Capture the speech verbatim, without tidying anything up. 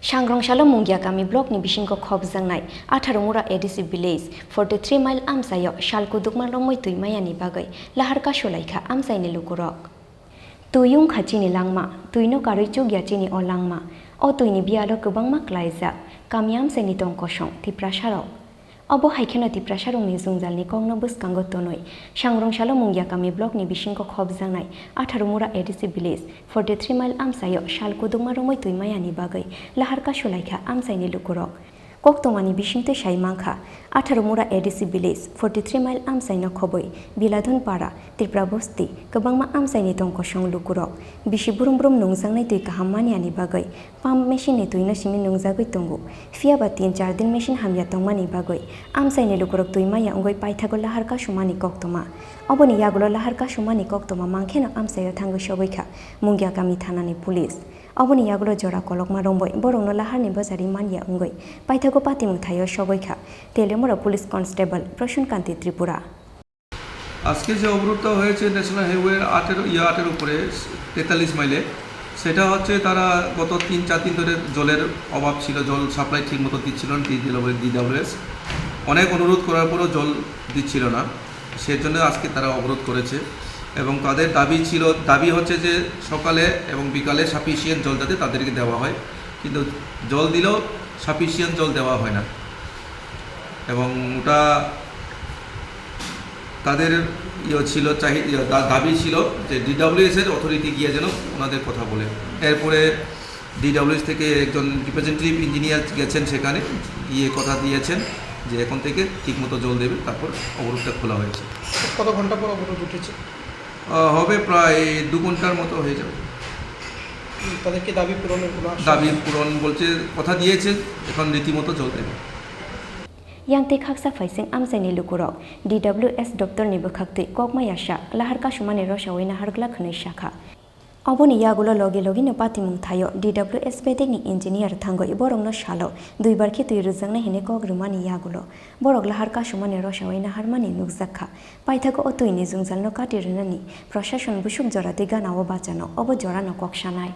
Sangrongsalo Mungiakami blockni bisingo khopjaknai Atharumura A D C village forty three mile amchaio sal kudukma romwi twi mayani bagwi lahar kasulaikha amchaini lukurok. Twi wngkha chini langma, twino karwi chukya chini o langma. O twini biyalo kwbangma klaijak, kami amchaini tong kosong, Tiprasarok. Obo hai kheno Tiprasarokni jwngjalni kokno bwskango tonwi, Sangrongsalo Mungiakami blockni bisingo khopjaknai Atharumura A D C village forty three mile amchaio sal kudukma romwi twi mayani bagwi lahar kasulaikha amchaini lukurok. Koktwmani bisingtwi sai mankha, Atharumura A D C village forty three mile amchaino khobwi Biladhun para, Tripura bosti, kwbangma amchaini tong kosong lukurok bisi brum brum nungjaknai twi kaham maniani bagwi pump machine ni twino simi nungjagwi tongo. Phiya ba tin char din machine hamya tongmani bagwi amchaini lukurok twi maya wngwi paithago lahar kasumani koktwma. Oboni yagulo lahar kasumani koktwma mangkheno amchaio thangwi sogwi kha Mungiakami thanani police. Oboni yagulo jora kolokma romwi borokno laharni bwchari manya wngwi paithago patimung thaio sogwi kha Teliamura police constable Prasun Kanti Tripura. আজকে যে অবরোধটা হয়েছে national highway আটের, ইয়ে আটের উপরে তেতাল্লিশ মাইলে, সেটা হচ্ছে তারা গত তিন চার দিন ধরে জলের অভাব ছিল, জল সাপ্লাই ঠিক মতো দিচ্ছিল না ডিডাব্লিউএস। অনেক অনুরোধ করার পরেও জল দিচ্ছিল না, সেজন্য আজকে তারা অবরোধ করেছে। এবং তাদের দাবি ছিল, দাবি হচ্ছে যে সকালে এবং বিকালে সাফিসিয়েন্ট জল যাতে তাদেরকে দেওয়া হয়, কিন্তু জল দিলেও সাফিসিয়েন্ট জল দেওয়া হয় না। এবং ওটা তাদের ইয়ে ছিল, চাহি-, ইয়ে, দা-, দাবি ছিল যে ডিডাব্লিউএস এর অথরিটি গিয়ে যেন ওনাদের কথা বলে। এরপরে ডিডাব্লিউএস থেকে একজন রিপ্রেজেন্টেটিভ ইঞ্জিনিয়ার গেছেন সেখানে, গিয়ে কথা দিয়েছেন যে এখন থেকে ঠিকমতো জল দেবে, তারপর অবরোধটা খোলা হয়েছে। কত ঘন্টা পর অবরোধ উঠেছে? আহ, হবে প্রায় দু ঘন্টার মতো হয়ে যাবে। তাদের কি দাবি পূরণের কোনো আশ্বাস? দাবি পূরণ বলছে, কথা দিয়েছে, এখন রীতিমতো জল দেবে। Yang tei khaksa phaising amchaini lukurok D W S doptorni bwkhaktwi kokma yasa lahar kasumani rosawi naharglak hwnwi sakha. Oboni yagulo logi logino patimung thaio D W S bedekni engineer thangwi borokno salo duibar khe twi rwjaknai hwnwi kok rwmani yagulo borok lahar kasumani rosawi naharmani nukjak kha. Paithago o twini jwngjalno kati rwnani prosason busuk jora twi ganao bachano obo jorano kok sanai.